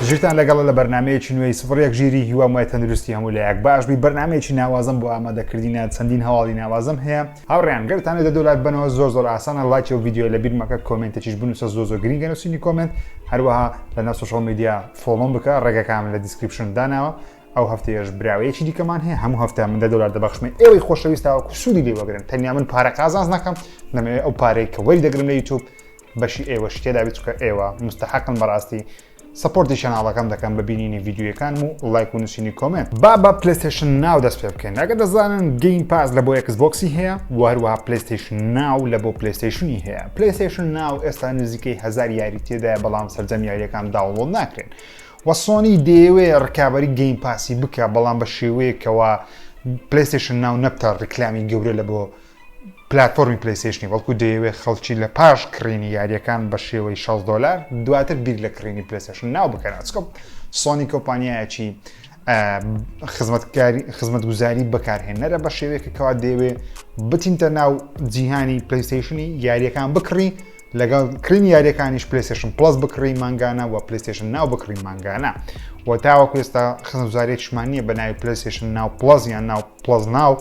ژیرتان لەگەڵە لە بەرنمەیەکی نوێی سفر یەک ژیری هیوام وایە تەندروستی هەموو لایەک باش بی بەرنمەیەکی ناوازەم بۆ ئامادەکردینە چەندین هەواڵی ناوازەم هەیە هاوڕێیان گەرتانێ 10 دۆلار بەنەوە زۆر زۆر ئاسانە لایکی و ڤیدیۆ لە بیر مەکە کۆمێنتێکیش بنووسە زۆر زۆر گرنگە نووسینی comment هەروەها لە ناو social media follow م بکە ڕێگەکانم لە description داناوە ئەو هەفتەیەش براوەیەکی دیکەمان هەیە هەموو هەفتە من 10 دۆلار دەبەخشمە ئێوەی خۆشەویست تاوەکو سوودی لێ وەگرن تەنیا من پارە قازانج نەکەم دەمەوێت ئەو پارەی کە وەری دەگرم لە یوتیوب بەشی ئێوەش تێدا بێت چونکە ئێوە مستحقن بەڕاستی support ی channel ەکەم دەکەم بە بینینی ڤیدیۆیەکانم و لایک و نووسینی comment. با بە PlayStation Now دەست پێ بکەین ئەگەر دەزانن Game Pass لە بۆ Xbox ی هەیە و هەروەها PlayStation Now لە بۆ PlayStation ی هەیە. PlayStation Now ئێستا نزیکەی 1000 یاری تێدایە بەڵام سەرجەم یاریەکان download ناکرێن و سۆنی دەیەوێ ڕکابەری Game Pass ی بکە بەڵام بە شێوەیەکەوە PlayStation Now نەبتە ڕیکلامی گەورە لە بۆ پلاتفۆرمی PlayStation ی بەڵکو دەیەوێت خەڵکی لە پاش کڕینی یاریەکان بە شێوەی 60 دۆلار دواتر بیر لە کڕینی PlayStation Now بکەنەوە چونکە سۆنی کۆمپانیایەکی خزمەتکاری خزمەتگوزاری بەکارهێنەرە بە شێوەیەکە کەوا دەیەوێ بچینتە ناو جیهانی PlayStation ی یاریەکان بکڕی لەگەڵ کڕینی یاریەکانیش PlayStation Plus بکڕی مانگانە و PlayStation Now بکڕی مانگانە و تاوەکو ئێستا خزمەتگوزاریەکیشمان نییە بە ناوی PlayStation Now Plus یان Now Plus Now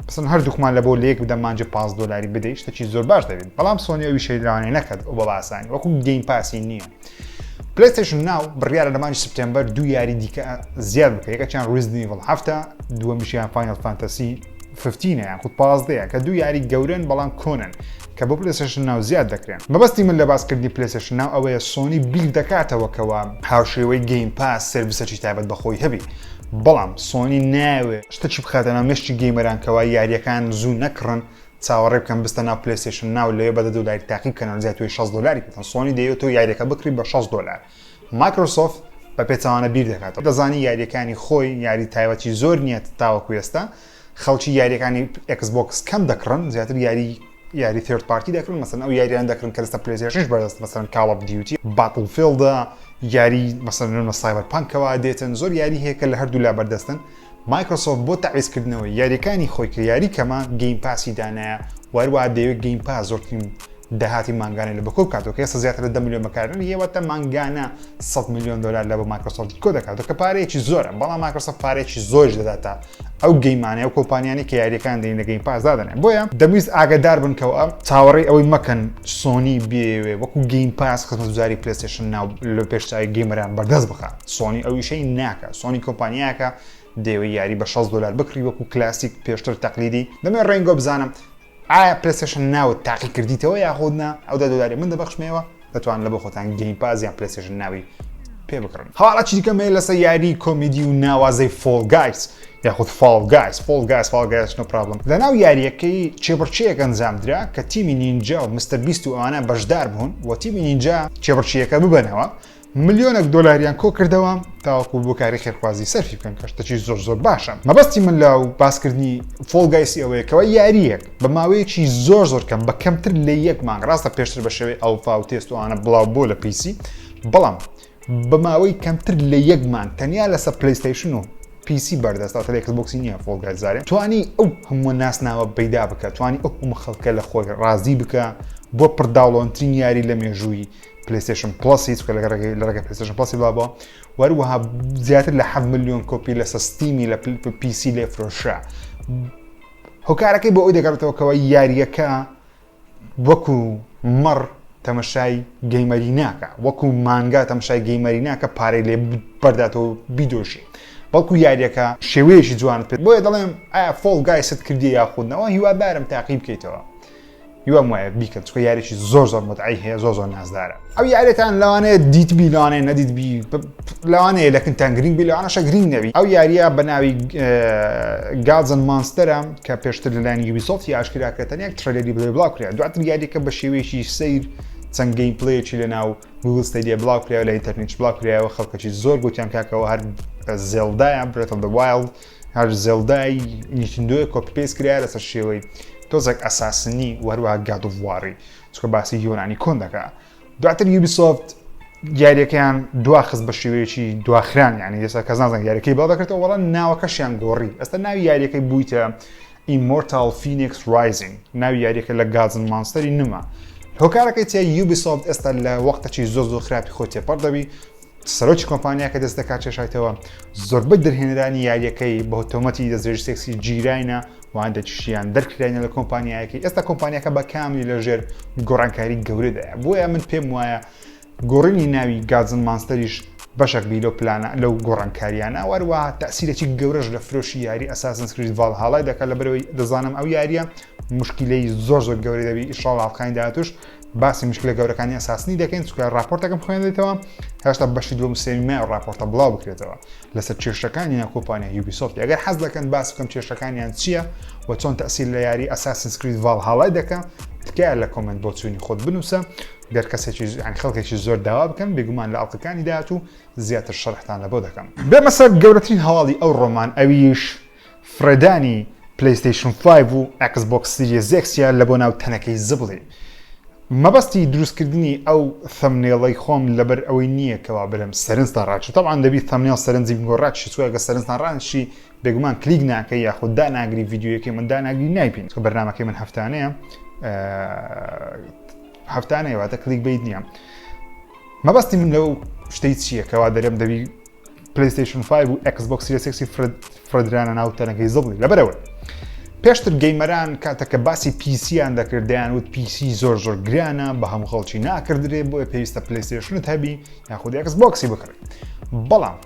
بەسن هەردووکمان لە بۆ لەیەک بدە مانجە 15 دۆلاری بدەی شتێکی زۆر باش دەبێت بەڵام سۆنی ئەوی شەی لەوانەیە نەکات ئەو بە ئاسانی وەکو Game Pass ی نییە PlayStation Now بڕیارە لە مانگی سپتێمبەر دوو یاری دیکە زیاد بکە یەکەچیان Resident Evil هەفتە دووەمیشیان Final Fantasy 15 یان خود 15 کە دوو یاری گەورن بەڵام کۆنن کە بۆ PlayStation Now زیاد دەکرێن مەبەستی من لە باسکردنی PlayStation Now ئەوەیە سۆنی بیر دەکاتەوە کەوا هاوشێوەی Game Pass service ەکی تایبەت بەخۆی هەبی بەڵام سۆنی ناوێ شتەکی بخاتە ناو مێشکی gamer ان کەوا یاریەکان زوو نەکڕن چاوەڕێ بکەن بستە ناو PlayStation Now لەوێ بە 10 دۆلاری تاقی بکەنەوە زیاتر 60 دۆلاری بکەن سۆنی دەیەوێت تۆ یاریەکە بکڕی بە 60 دۆلار مایکرۆسۆفت بە پێچەوانە بیر دەکاتەوە دەزانی یاریەکانی خۆی یاری تایبەتی زۆر نییە تاوەکو ئێستا خەڵکی یاریەکانی Xbox کەم دەکڕن زیاتر یاری یاری third party دەکڕن مەسەن ئەو یاریان دەکڕن کە لەسەر PlayStation ش بەردەست مەسەن Call of Duty Battlefield ە یاری مەسەن لە Cyberpunk ەوە دێتن زۆر یاری هەیە کە لە هەردوو لا بەردەستن مایکرۆسۆفت بۆ تەعویزکردنەوەی یاریەکانی خۆی کە یاری کەمە Game Pass ی دانایە وەروە دەیەوێت Game Pass زۆرترین داهاتی مانگانە لە بەکۆ بکاتەوە کە ئێستا زیاتر لە 10 میلیۆن بەکارهێنەر هەیە مانگانە 100 میلیۆن دلار لە بۆ مایکرۆسۆفت کۆ دەکاتەوە کە پارەیەکی زۆرە بەڵام مایکرۆسۆفت پارەیەکی زۆریش دەداتە ئەو game انەی ئەو کۆمپانیانی کە یاریەکان دێن لە Game Pass دادەنێن بۆیە دەمویست ئاگادار بن کەەوە چاوەڕێی ئەوەی مەکەن سۆنی بێوێ وەکو Game Pass خزمەتگوزاری PlayStation Now لە پێشتای gamer ان بەردەست بخە سۆنی ئەویشەی ناکە سۆنی کۆمپانیاکە دەیەوێت یاری بە 60 دلار بکڕی وەکو کلاسیک پێشتر تەقلیدی دەمێ ڕێنگۆ بزانم ئایا PlayStation Now ت تاقی کردیتەوە یاخود نا ئەو 10 دۆلاری من دەبەخشمەوە دەتوان لە بۆ خۆتان Game Pass یان PlayStation Now ی پێ بکڕن هەواڵەکی دیکەم هەیە لەسەر یاری کۆمیدی و ناوازەی Fall Guys یاخود Fall Guys Fall Guys Fall Guys no problem لەناو یاریەکەی چێبڕچەیەک ئەنجامدرا کە تیمی نینجا و مستەر بیست و ئەوانە بەشدار بوون و تیمی نینجا چێبڕچیەکە ببەنەوە ملیۆنێک دۆلاریان کۆکردەوە تاوەکو بۆ کاری خێرخوازی سەرفی بکەن کە شتێکی زۆر زۆر باشە مەبەستی من لە باسکردنی Fall Guys ی ئەوەیە کەەوە یاریەک بە ماوەیەکی زۆر زۆر کەم بە کەمتر لە یەک مانگ ڕاستە پێشتر بە شێوەی ئەلفا و تێست و ئەوانە بڵاو بۆ لە PC بەڵام بە ماوەی کەمتر لە یەک مانگ تەنیا لەسەر PlayStation و PC بەردەستە تەنیا Xbox ی نییە Fall Guys زارێ توانی ئەو هەموو ناسناوە پەیدا بکە توانی ئەو هەموو خەڵکە لە خۆی ڕازی بکە بۆ پڕداڵۆنترین یاری لە مێژووی PlayStation Plus ی چکە لە ڕێگەی لە ڕێگەی PlayStation Plus ی بڵاوبووە وەروەها زیاتر لە 7 ملیۆن کۆپی لەسەر Steam ی لە PC لێ فرۆشرا هۆکارەکەی بۆ ئەوی دەگەڕێتەوە کەەوە یاریەکە وەکو مەڕ تەمەشای gamer ی ناکە وەکو مانگا تەمەشای gamer ی ناکە پارەی لێ بەرداتەوە بیدۆشی بەڵکو یاریەکە شێوەیەکی جوانت پێ بۆیە دەڵێم ئایا Fall Guys ت کردی یاخودنەوە هیوادارم تاقی بکەیتەوە هیوام وایە بیکەن چونکە یاریی زۆر زۆر متعەی هەیە زۆر زۆر نازدارە ئەو یاریتان لەوانەیە دیتبی لەوانەیە نەدیتبی لەوانەیە لە کنتان گرنگ بی لەوانەشە گرنگ نەبی ئەو یاریە بە ناوی Gods and Monsters ە کە پێشتر لەلایەن Ubisoft ی ئاشکرا کرا تەنیا trailer ی بڵێ بڵاو کرا دواتر یاریەکە بە شێوەیەکی سەیر چەند gameplay ەکی لە ناو Google Stadia بڵاو کرایەوە لە ئینتەرنێت بڵاو کرایەوە خەڵکەکی زۆر گوتیان کاکەوە هەر Zelda یە Breath of the Wild هەر Zelda ی Nintendo ی copy paste کرایە لەسەر شێوەی تۆزێک Assassin ی و هەروەها God of War ی چونکە باسی یۆنانی کۆن دەکا دواتر Ubisoft یاریەکەیان دواخست بە شێوەیەکی دواخران یعنی ئێستا کەس نازانێت یاریەکەی بڵاو دەکرێتەوە وەڵا ناوەکەشیان گۆڕی ئێستا ناوی یاریەکەی بوویتە Immortals Fenyx Rising ناوی یاریەکە لە Gods and Monsters ی نما هۆکارەکەی تیا Ubisoft ئێستا لە وەختەکی زۆر زۆر خراپی خۆی تێپەڕ دەبی. سەرۆکی کۆمپانیاکە دەست دەکات کێشایتەوە زۆربەی دەرهێنەرانی یاریەکەی بە تۆمەتی دەستدرێژی سێکسی گیراینە و هەندێکیشیان دەرکراینە لە کۆمپانیایەکەی ئێستا کۆمپانیاکە بە کاملی لەژێر گۆڕانکاری گەورەدایە بۆیە من پێم وایە گۆڕینی ناوی Gods and Monsters یش بەشێک بی لەو پلانە لەو گۆڕانکاریانە وەروە تەسیرێکی گەورەش لە فرۆشی یاری Assassin's Creed Valhalla ی دەکات لەبەرەوەی دەزانم ئەو یاریە مشکلەی زۆر زۆر گەورەی دەبی ئیشاڵ ئاڵقانی داهاتوش باسی مشکلە گەورەکانی Assassin ی دەکەین چونکە راپۆرتەکەم خوێندێتەوە هێشتا بەشی دووەم سێمی راپۆرتە بڵاو بکرێتەوە لەسەر کێشەکانی ناو کۆمپانیا Ubisoft ئەگەر حەز دەکەن باس بکەم کێشەکانیان چییە و چۆن تەسیر لە یاری Assassin's Creed Valhalla ی دەکە تکایە لە comment بۆچوونی خۆت بنووسە گەر کەسێکی یان خەڵکێکی زۆر داوا بکەن بێگومان لە ئەڵقەکانی داهاتوو زیاتر شەرحتان لەبۆ دەکەم. بێمە سەر گەورەترین هەواڵی ئەو ڕۆمان ئەویش فڕێدانی PlayStation 5 و Xbox Series X ە لە بۆ ناو تەنەکەی زبڵی. مەبەستی دروستکردنی ئەو thumbnail ەی خۆم لەبەر ئەوەی نییە کەوا برم سەرنجتان ڕاکشێ تەبعەن دەبی thumbnail سەرنجی بگۆ ڕاکشی چونکە ئەگەر سەرنجتان ڕانەکشی بێگومان کلیک ناکەی یاخود داناگری ڤیدیۆیەکەی من داناگری نایبینی چونکە بەرنامەکەی من هەفتانەیە هەفتانەیە واتە clickbait نییە مەبەستی من لەو شتەی چییە کەوا دەرێم دەبی PlayStation 5 و Xbox Series X ی فڕێدرانە ناو تەنەکەی زبڵی لەبەرەوەی پێشتر gamer ان کاتەکە باسی PC یان دەکرد دەیان وت PC زۆر زۆر گرانە بە هەموو خەڵکی ناکردرێ بۆیە پێویستە PlayStation ت هەبی یاخود Xbox ی بکڕی بەڵام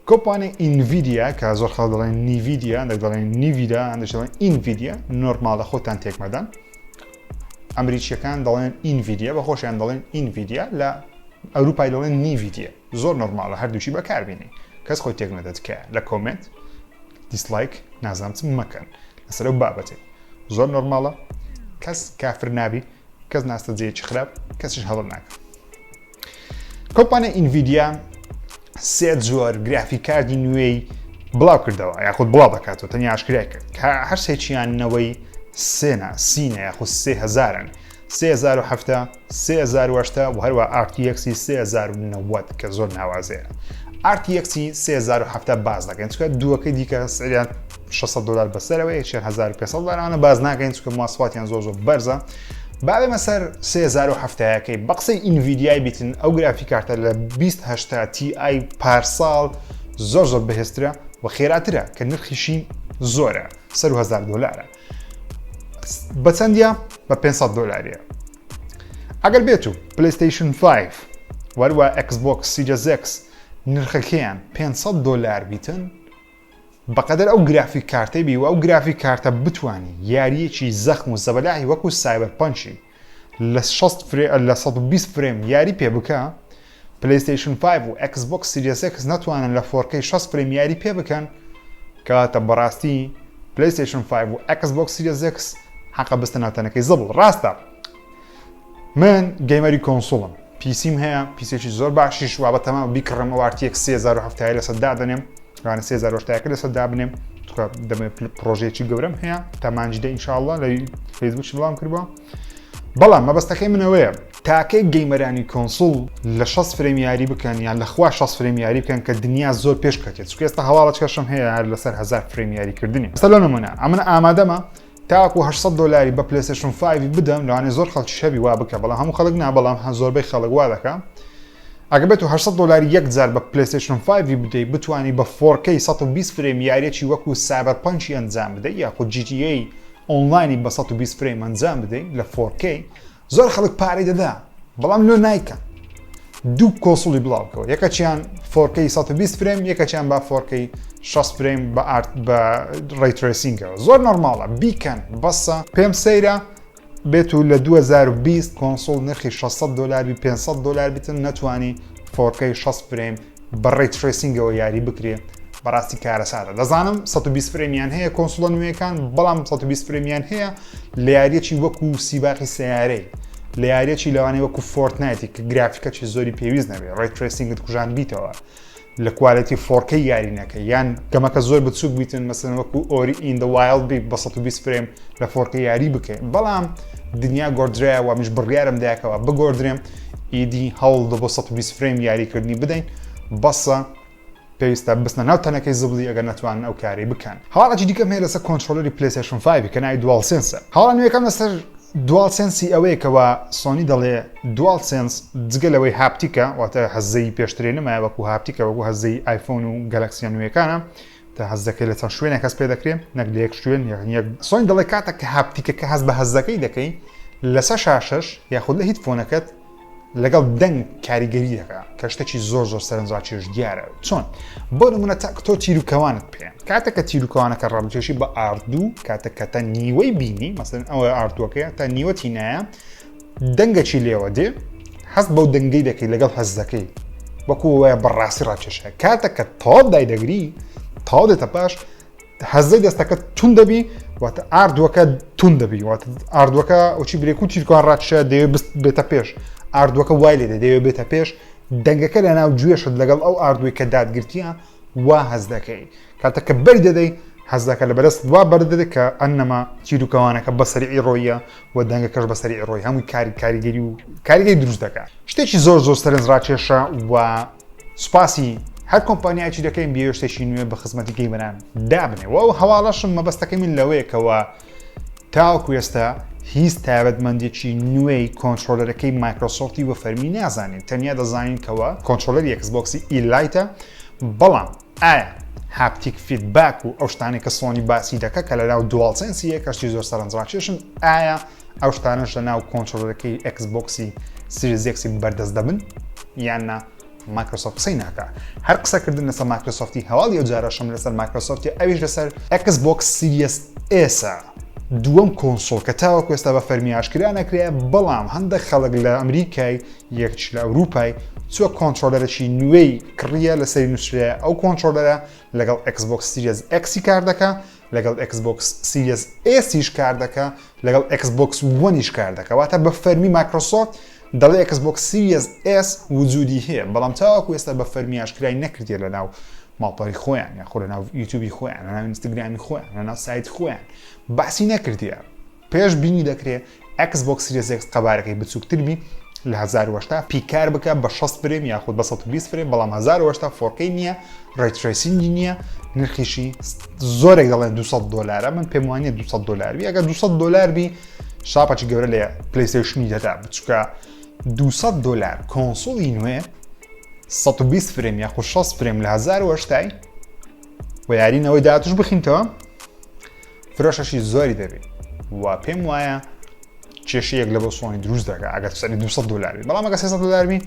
کۆمپانیای Nvidia کە زۆر خەڵک دەڵێن نیڤیدیا هەندێک دەڵێن نیڤیدا هەندێک دەڵێن Nvidia normal ە خۆتان تێکمەدەن ئەمریکیەکان دەڵێن Nvidia بە خۆشیان دەڵێن Nvidia لە ئەوروپای دەڵێن نیڤیدیا زۆر normal ە هەردووکی بەکاربینی کەس خۆی تێک نەدەت کە لە comment dislike نازانم چ مەکەن لەسەر ئەو بابەتێک زۆر normal ە کەس کافر نابی کەس ناستە جێیەکی خراپ کەسیش هەڵە ناکە کۆمپانیای Nvidia سێ جۆر graphic card ی نوێی بڵاو کردەوە یاخود بڵاو دەکاتەوە تەنیا ئاشکرای کرد کە هەر سێکیان نەوەی سێنا سینە یاخود سێ هەزارن 3070 3080 و هەروە RTX 3090 کە زۆر ناوازەیە RTX 3070 باز دەکەین چونکە دووەکەی دیکە سعریان 600 دلار بەسەرەوە یەکیان 1500 دلارانە باز ناکەین چونکە مواسفاتیان زۆر زۆر بەرزە با بێمە سەر 3070 ەکەی بە قسەی Nvidia ی بیتن ئەو graphic card ە لە 2080 Ti پارساڵ زۆر زۆر بەهێزترە و خێراترە کە نرخیشی زۆرە سەر 1000 دلارە بە چەندە بە 500 دلاریە ئەگەر بێت و PlayStation 5 وەروە Xbox Series X نرخەکەیان 500 دلار بیتن بەقەدەر ئەو graphic card ەی بی و ئەو graphic card ە بتوانی یارییەکی زەخم و زەبەلاحی وەکو Cyberpunk ی لە 60 frame لە 120 frame یاری پێ بکە PlayStation 5 و Xbox Series X نەتوانن لە 4K 60 frame یاری پێ بکەن کەواتە بەڕاستی PlayStation 5 و Xbox Series X حەقە بستە ناو تەنەکەی زبڵ ڕاستە من gamer ی console م PC م هەیە PC ێکی زۆر باشیش وا بە تەمام بیکڕم ئەو RTX 3070 لەسەر دادەنێم لەوانە 3080 لەسەر دابنێم چونکە دەمەوێت پرۆژەیەکی گەورەم هەیە تا مانگی دە ئینشاءاللە لە فەیسبوکش بڵاوم کردبووە بەڵام مەبەستەکەی منەوەیە تاکەی gamer انی console لە 60 frame یاری بکەن یان لە خوا 60 frame یاری بکەن کە دنیا زۆر پێش کەتێت چونکە ئێستا هەواڵەچکەشم هەیە هەر لەسەر 1000 frame یاریکردنی ئێستا لۆ نمونە ئەمن ئامادەمە تاوەکو 800 دۆلاری بە PlayStation 5 بدەم لەوانەیە زۆر خەڵکی هەبی وا بکە بەڵام هەموو خەڵک نا بەڵام هە زۆربەی خەڵک وا دەکا ئەگە بێت و 800 دۆلاری یەک جار بە PlayStation 5 بدەی بتانی بە 4K 120 frame یاریەکی وەکو Cyberpunk ی ئەنجام بدەی یاخود GTA Online ی بە 120 frame ئەنجام بدەی لە 4K زۆر خەڵک پارەی دەدا بەڵام لۆ نایکەن دوو console ی بڵاو بکەوە یەکەچیان 4K 120 frame یەکەچیان با 4K 60 frame بە ئارت بە ray tracing ەوە زۆر normal ە بیکەن بەسە پێم سەیرە بێت و لە 2020 console نرخی 600 دلار بی 500 دلار بیتن نەتوانی 4K 60 frame بە ray tracing ەوە یاری بکرێ بەڕاستی کارەساتە دەزانم 120 frame یان هەیە console ە نوێیەکان بەڵام 120 frame یان هەیە لە یاریەکی وەکو سیباقی سیارەی لە یاریەکی لەوانەیە وەکو Fortnite ی کە گرافیکەکی زۆری پێویست نەبێ ray tracing ت کوژان بیتەوە لە quality 4K یاری نەکە یان گەمەکە زۆر بچوک بیتن مەسەن وەکو Ori and the Will بی بە 120 frame لە 4K یاری بکەین بەڵام دنیا گۆردرایە و منیش بڕیارم داکەوە بگۆردرێم ئیدی هەوڵ دە بۆ 120 frame یاریکردنی بدەین بەسە پێویستە بستنە ناو تەنەکەی زبڵی ئەگەر نەتوانن ئەو کارەی بکەن. هەواڵێکی دیکەم هەیە لەسەر controller ی PlayStation 5 کە ناوی DualSense ە. هەواڵە نوێیەکەم لەسەر DualSense ی ئەوەیە کەوا سۆنی دەڵێ DualSense جگە لەوەی haptic ە واتە هەزەی پێشترێ نەمایە وەکو haptic ە وەکو هەزەی ئایفۆن و گەلەکسیە نوێیەکانە تا هەزەکەی لە چەند شوێنێک هەست پێ دەکرێ نەک لە یەک شوێن یەک سۆنی دەڵێ کاتێک کە haptic ەکە هەست بە هەزەکەی دەکەی لەسەر شاشەش یاخود لە headphone ەکەت لەگەڵ دەنگ کاریگەری دەکا کە شتێکی زۆر زۆر سەرنجڕاکێش دیارە چۆن بۆ نمونە تا تۆ تیروکەوانت پێ کاتێک کە تیروکەوانەکە ڕابکێشی بە R2 کاتێک کە تا نیوەی بینی مەسەن ئەوە R2 ەکەیە تا نیوە تینایە دەنگەکی لێوە دێ هەست بەو دەنگەی دەکەی لەگەڵ هەزەکەی وەکو وایە بەڕاستی ڕاکێشە کاتێک کە تەواو دایدەگری تەواو دێتە پاش هەزەی دەستەکە تون دەبی واتە R2 ەکە تون دەبی واتە R2 ەکە ئەوچی برێک و تیرکان ڕاکشە دەیەوێت بێتە پێش R2 ەکە وای لێ دەیەوێت بێتە پێش دەنگەکە لە ناو گوێشت لەگەڵ ئەو R2 ی کە دادگرتیە وا هەز دەکەی کاتە کە بەری دەدەی هەزەکە لە بەرەست وا بەردەدەێت کە ئەنەما تیروکەوانەکە بەسەری ڕۆیە و دەنگەکەش بەسەری ڕۆی هەمووی کاری کاریگەری و کاریگەری دروست دەکات شتێکی زۆر زۆر سەرنجڕاکێشە و سوپاسی هەر کۆمپانیایەکی دەکەین بێ شتێکی نوێ بە خزمەتی gamer ان دابنێ و ئەو هەواڵەشم مەبەستەکەی من لەوەیە کەوا تاوەکو ئێستا هیچ تایبەتمەندێکی نوێی controller ەکەی مایکرۆسۆفتی بە فەرمی نازانین تەنیا دەزانین کەوا controller ی ئێکس بۆکسی Elite ە بەڵام ئایا haptic feedback و ئەو شتانەی کە سۆنی باسی دەکە کە لەناو DualSense ی کەشتی زۆر سەرنجڕاکێشن ئایا ئەو شتانەش لە ناو controller ەکەی ئێکس بۆکسی Series X ی بەردەست دەبن یان نا مایکرۆسۆفت قسەی ناکە هەر قسەکردن لەسەر مایکرۆسۆفتی هەواڵی ئەو جارەشم لەسەر مایکرۆسۆفتی ئەویش لەسەر ئێکس بۆکس Series S ە دووەم console کە تاوەکو ئێستا بە فەرمی ئاشکرا نەکرێ بەڵام هەندێک خەڵک لە ئەمریکای یەکچ لە ئەوروپای چوە controller ێکی نوێی کڕیە لەسەری نووسرێ ئەو controller ە لەگەڵ ئێکس بۆکس Series X ی کار دەکا لەگەڵ ئێکس بۆکس Series S یش کار دەکا لەگەڵ ئێکس بۆکس One یش کار دەکا واتە بە فەرمی مایکرۆسۆفت دەڵێ ئێکس بۆکس Series S وجودی هەیە بەڵام تاوەکو ئێستا بە فەرمی ئاشکرای نەکردیە لە ناو ماڵپەڕی خۆیان یاخۆ لە ناو یوتیوبی خۆیان لە ناو ئینستاگرامی خۆیان لە ناو سایت خۆیان باسی نەکردیە. پێش بینی دەکرێ ئێکس بۆکس Series X قەبارەکەی بچووکتر بی لە 1080 p کار بکە بە 60 frame یاخود بە 120 frame بەڵام 1080 4K نییە ray tracing ی نییە نرخیشی زۆرێک دەڵێن 200 دلارە من پێم وانە 200 دلار بی ئەگەر 200 دلار بی شاپەکی گەورە لە پلیستشنی دەدا بچووکە 200 دلار console ی نوێ 120 frame یاخود 60 frame لە 1080 و یارینەوەی داهاتوش بخینتەوە فرۆشەشی زۆری دەبێت و پێم وایە کێشەیەک لە بۆ سۆنی دروست دەکات ئەگەر سەری 200 دلار بی بەڵام ئەگەر 300 دلار بی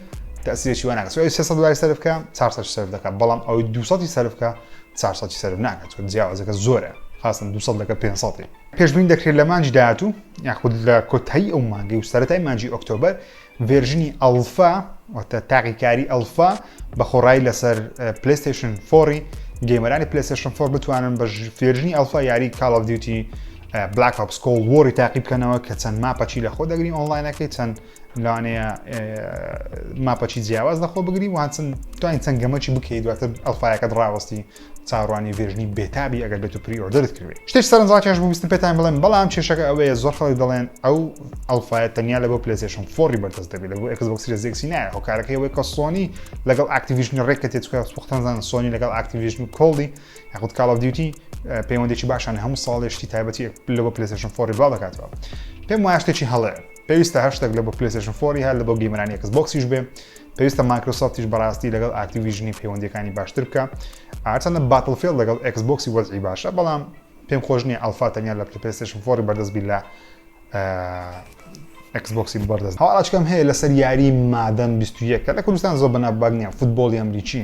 تەسیرێکی وا ناکات ئەوی 300 دلار سەرف بکە 400 سەرف دەکات بەڵام ئەوی 200 سەرف بکە 400 سەرف ناکات چون جیاوازەکە زۆرە خاصن 200 لەگە 500 پێشبین دەکرێت لە مانگی داهاتوو یاخود لە کۆتایی ئەو مانگەی و سەرەتای مانگی ئۆکتۆبەر version ی alpha واتە تاقیکاری ئەلفا بە خۆڕایی لەسەر پلەیستەیشن four ی gamer انی پلەیستەیشن four بتوانن بە version ی alpha یاری کاڵ ئۆف دیوتی بلاک ئۆپس کۆڵد وۆری تاقی بکەنەوە کە چەند map ەکی لە خۆ دەگری ئۆنلاینەکەی چەند لەوانەیە map ەکی جیاواز لەخۆ بگری وان چەند توانین چەند گەمەکی بکەیت دواتر ئەلفایەکەت ڕاوەستی چاوەڕوانی version ی beta بی ئەگەر بێت و pre-order ت کردێت شتێک سەرنجڕاکێش بوو ویستم پێتان بڵێم بەڵام کێشەکە ئەوەیە زۆر خەڵک دەڵێن ئەو ئەلفایە تەنیا لە بۆ پلەیستەیشن four ی بەردەست دەبێت لە بۆ ئێکس بۆکس Series X ی نایە هۆکارەکەی ئەوەی کە سۆنی لەگەڵ ئاکتیڤیژن ڕێککەتێت چونکە سوختان زان سۆنی لەگەڵ ئاکتیڤیژن و کۆڵی یاخود کاڵ ئۆف دیوتی پەیوەندێکی باشان هەموو ساڵێ شتی تایبەتی لە بۆ پلەیستەیشن four ی بڵاو دەکاتەوە پێم وایە شتێکی هەڵەیە پێویستە هەر شتێک لە بۆ پلەیستەیشن four ی هەر لە بۆ gamer انی ئێکس بۆکسیش بێ پێویستە مایکرۆسۆفتیش بەڕاستی لەگەڵ ئاکتیڤیژنی پەیوەندیەکانی باشتر بکە هەرچەندە باتڵفیڵد لەگەڵ ئێکس بۆکسی وەزعی باشە بەڵام پێم خۆش نییە ئەلفا تەنیا لە پلەیستەیشن four ی بەردەست بی لە ئێکس بۆکسی بەردەست هەواڵچکەم هەیە لەسەر یاری مادەن 21 کە لە کوردستان زۆر بەناوبانگ نییە فوتبۆڵی ئەمریکی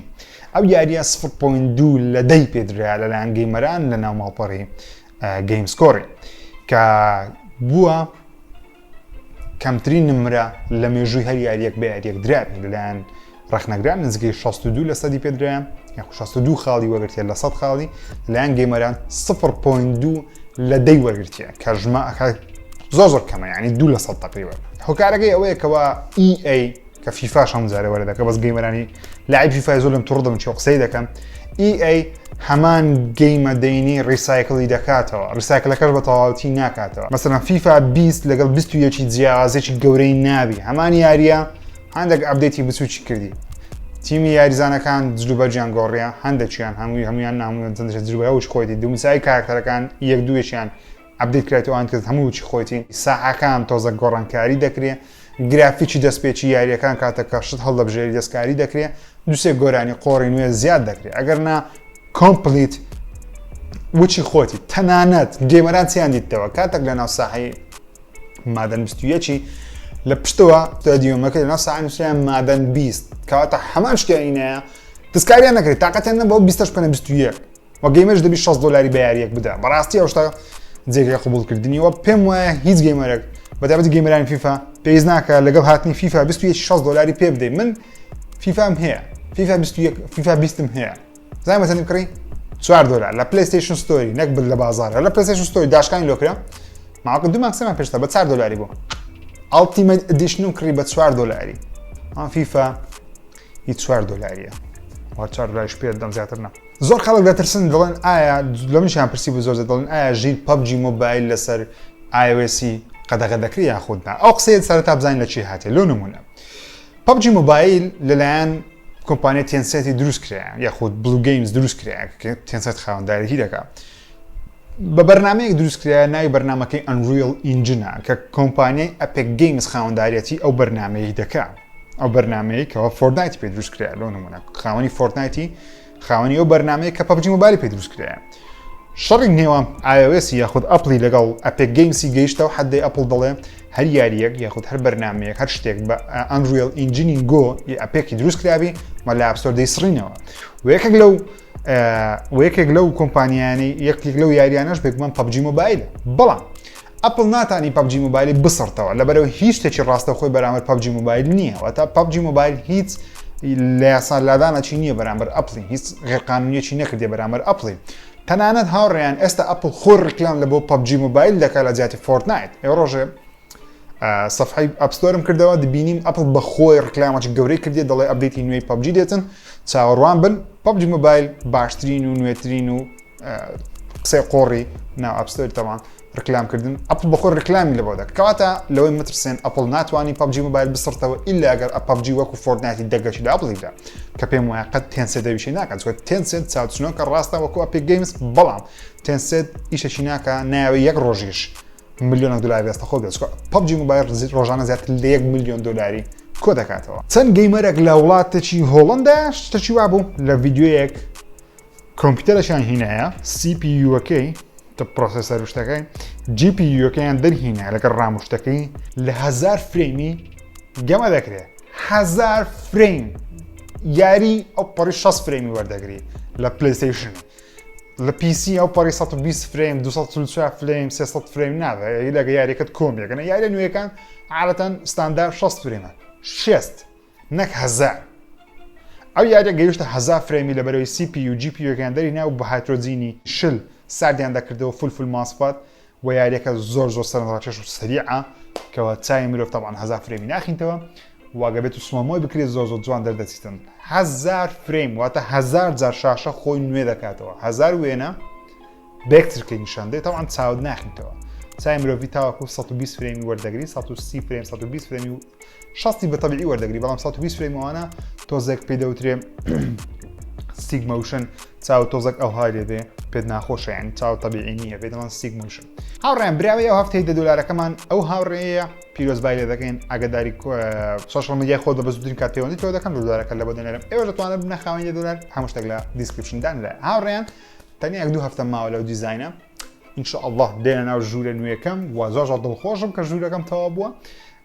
ئەو یاریە 0.2 لە دەی پێدرا لەلایەن gamer ان لە ناو ماڵپەڕی گەیم سکۆری کە بووە کەمترین نمرە لە مێژووی هەر یاریەک بە یاریەک درابی لەلایەن ڕەخنەگران نزیکەی 62 لە سەدی پێدرایە یاخود 62 خاڵی وەرگرتیە لە 100 خاڵی لەلایەن gamer ان 0.2 لە دەی وەرگرتیە کە ژمە زۆر زۆر کەمە یعنی دوو لە سەد تقریبا هۆکارەکەی ئەوەیە کەوا EA کە فیفاش هەموو جارێ وەرە دەکە بەس gamer انی لاعب فیفای زۆر لەم توڕ دەبن چۆ قسەی دەکەم EA هەمان game ە دەینی recycle ی دەکاتەوە recycle ەکەش بە تەواوەتی ناکاتەوە مەسەلەن فیفا 20 لەگەڵ 21 جیاوازێکی گەورەی نابی هەمان یاریە هەندێک update ی بچوکی کردی تیمی یاریزانەکان جلوبەرگیان گۆڕیە هەندێکیان هەمووی هەمویان نامویان چەندێک جلوبەرگی خۆیتی دومیسای کارکتەرەکان یەک دووێکیان. update کرایتەوە ئەوان کرد هەموو چی خۆیتی ساحەکان تۆزە گۆڕانکاری دەکرێ گرافیکی دەستپێکی یاریەکان کاتەکە شت هەڵدەبژێری دەستکاری دەکرێ دوسێ گۆرانی قۆڕی نوێ زیاد دەکرێت ئەگەر نا complete وچی خۆتی تەنانەت gamer ان چیان دیتەوە کاتێک لە ناو ساحی Madden 21 لە پشتەوە stadium ەکە لە ناو ساحی نووسیان Madden 20 کەواتە هەمان شتیان نایە دەستکاریان نەکرێت تاقەتیان نەبەوە 20 بکەنە 21 و gamer ش دەبی 60 دلاری بە یاریەک بدا بەڕاستی ئەو شتە جێگەی قبوڵکردنی وە پێم وایە هیچ gamer ێک بەتابەتی gamer انی فیفا پێویست ناکە لەگەڵ هاتنی فیفا 21 60 دلاری پێ بدەیت من فیفام هەیە فیفا 21 فیفا 20 هەیە زانیم بەچەندی بکڕی 4 دلار لە PlayStation Store ی نەک بل لە بازار لە PlayStation Store ی داشکانی لۆکرا ماوەکە دوو مانگ سێ مانگ پێشتا بە 4 دلاری بوو Ultimate Edition م کڕی بە 4 دلاری ئەم فیفا هی 4 دلاریە وا 4 دلاریش پێ دەم زیاتر نا زۆر خەڵک دەترسن دەڵێن ئایا لە منیشیان پرسی بوو زۆر دەڵێن ئایا ژیر PUBG Mobile لەسەر iOS ی قەدەغە دەکرێت یاخود نا ئەو قسەیە سەرەتا بزانین لە چی هاتێ لۆ نمونە PUBG Mobile لەلایەن کۆمپانیای Tencent ی دروست کرا یاخود Blue Games دروست کرا کە Tencent خاوەندارێتی دەکات بە بەرنمەیەک دروست کرا ناوی بەرنمەکەی Unreal Engine ە کە کۆمپانیای Epic Games خاوەنداریەتی ئەو بەرنمەیە دەکا ئەو بەرنمەیە کەەوە Fortnite پێ دروست کرا لۆ نمونە خاوەنی Fortnite ی خاوەنی ئەو بەرنمەیە کە PUBG Mobile ی پێ دروست کرا شەڕی نێوان iOS یاخود ئەپڵی لەگەڵ Epic Games ی گەیشتەوە حدەی ئەپڵ دەڵێ هەر یاریەک یاخود هەر بەرنمەیەک هەر شتێک بە Unreal Engine ی گۆ ی Epic ی دروست کرابی مە لە App Store دەیسڕینەوە و یەکێک لەو و یەکێک لەو کۆمپانیانی یەکێک لەو یاریانەش بێگومان PUBG Mobile بەڵام ئەپڵ ناتانی PUBG Mobile ی بسڕتەوە لەبەرەوە هیچ شتێکی ڕاستەوخۆی بەرامبەر PUBG Mobile نییە واتە PUBG Mobile هیچ لە یاسا لادانەچی نییە بەرامبەر ئەپڵی هیچ غێرقانونیەکی نەکردێ بەرامبەر ئەپڵی تەنانەت هاوڕێیان ئێستا ئەپڵ خۆی ڕیکلام لە بۆ PUBG Mobile دەکات لە جیاتی Fortnite ئێ ڕۆژێ سەفحەی App Store م کردەوە دبینیم ئەپڵ بە خۆی ڕکلامەکی گەورەی کردێ دەڵێ update ی نوێی PUBG دێتن چاوەڕوان بن PUBG Mobile باشترین و نوێترین و قسەی قۆڕی ناو App Store تەوان ڕکلامکردن ئەپڵ بەخۆ ڕکلامی لە بۆ دەکات کەواتە لەوەی مترسێن ئەپڵ ناتوانانی PUBG Mobile بسڕتەوە ئیلا ئەگەر PUBG وەکو Fortnite ی دەگەشی لە ئەپڵیدا کە پێم وایە قەت Tencent دەویشی ناکات چونکە Tencent چاوچنۆکە ڕاستە وەکو Epic Games بەڵام Tencent ئیشەکی ناکە ناوی یەک ڕۆژیش ملیۆنێک دلار دەستە خۆ بێت PUBG Mobile ڕۆژانە زیاتر لە یەک ملیۆن دلاری کۆ دەکاتەوە چەند gamer ێک لە وڵاتێکی هۆڵندا شتەکی وابوو لە ڤیدیۆیەک کۆمپیوتەرەکیان هینایە CPU ەکەی processor و شتەکەی GPU ەکەیان دەرهینا لەگەڵ RAM و شتەکەی لە هزار frame ی گەمە دەکرێت هزار frame یاری ئەو پەڕی 60 frame ی وەردەگری لە PlayStation لە PC ئەو پەڕی 120 frame 244 frame 300 frame نابێت لەگە یاریەکەت کۆمێکەنە یاریە نوێیەکان عادەتەن ستاندار 60 frame ە 60 نەک هەزار. ئەو یاریە گەیشتە هەزا frame ی لەبەرەوەی CPU و GPU ەکەیان دەری نا و بە هایدرۆجینی شل ساردیان دەکردەوە فول فول ماسفات و یاریەکە زۆر زۆر سەرنجڕاکێش و سەریعە کەوا چاوی مرۆڤ تەبعەن هەزا frame ی ناخینتەوە و ئەگەر بێت و slow-mo ی بکرێت زۆر زۆر جوان دەردەچیتن هەزار frame واتە هەزار جار شاشە خۆی نوێ دەکاتەوە هەزار وێنە بەیەک چرکەی نیشان دێت تەبعەن چاوت ناخینتەوە چای مرۆڤی تاوەکو 120 frame ی وەردەگری 130 فرەیم 120 frame ی و شەستی بە تەبیعی وەردەگری بەڵام 120 frame ئەوانە تۆزێک پێی دەوترێ stick motion چاو تۆزێک ئەو های لێ دێ پێت ناخۆشە یان چاو تەبیعی نییە پێ دەڵێن stick motion هاوڕێیان براوەی ئەو هەفتەی دە دۆلارەکەمان ئەو هاوڕێیە پیرۆزبای لێ دەکەین ئاگاداری social media ی خۆت بە زووترین کات پەیوەندی پێوە دەکەم دۆلارەکە لە بۆ دەنێرم ئێوەش دەتوانن ببنە خاوەنی دە دۆلار هەموو شتێک لە description دانرا هاوڕێیان تەنیا یەک دوو هەفتە ماوە لەو دیزاینە ان شاء الله دێنە ناو ژوورە نوێکەم و زۆر زۆر دڵخۆشم کە ژوورەکەم تەواو بووە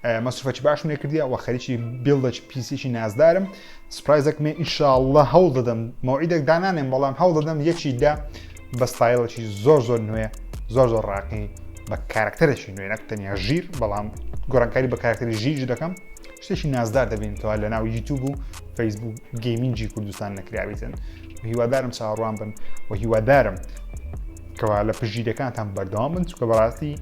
مەسروفەکی باشم لێ کردیە و خەریکی build ەکی PC ێکی نازدارم surprise ێک مێ ان شاء الله هەوڵ دەدەم مەوعیدێک دانانێم بەڵام هەوڵ دەدەم یەکی دا بە ستایلێکی زۆر زۆر نوێ زۆر زۆر ڕاقی بە کارکتەرێکی نوێ نەک تەنیا ژیر بەڵام گۆڕانکاری بە کارکتەری ژیریش دەکەم شتێکی نازدار دەبینتەوە لە ناو یوتیوب و فەیسبوک gaming ی کوردستان نەکراویتن هیوادارم چاوەڕوان بن و هیوادارم کەوا لە پشتگیریەکانتان بەردەوام بن چونکە بەڕاستی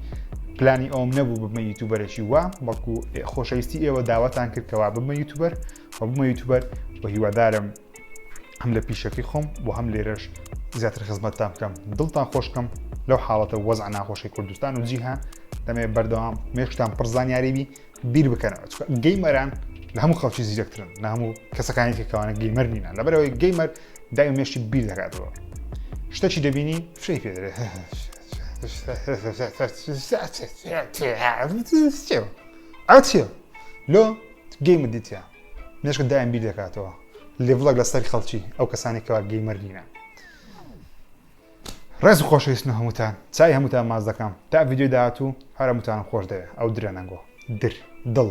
پلانی ئەوم نەبوو ببمە YouTuber ێکی وا بەڵکو خۆشەویستی ئێوە داواتان کرد کەوا ببمە YouTuber و ببمە YouTuber و هیوادارم هەم لە پیشەکەی خۆم و هەم لێرەش زیاتر خزمەتتان بکەم دڵتان خۆشکەم لەو حاڵەتە وەزع ناخۆشی کوردستان و جیهان دەمێ بەردەوام مێشکتان پڕ زانیاری بی بیر بکەنەوە چونکە gamer ان لە هەموو خەڵکی زیرەکترن لە هەموو کەسەکانی کە کەوانە gamer نینە لەبەرەوەی gamer دای مێشکی بیر دەکاتەوە شتەکی دەبینی فشەی پێ دەرێ. ئەچیە لۆ game ت دیتە مێشکت دایم بیر دەکاتەوە level ەک لەسەر خەڵکی ئەو کەسانی کەوا gamer نینە. ڕێز و خۆشەویستن هەمووتان چای هەمووتان ماز دەکەم تا ڤیدیۆی داهاتوو هەر هەمووتانم خۆش دەوێ ئەو درەنەنگۆ در دڵ.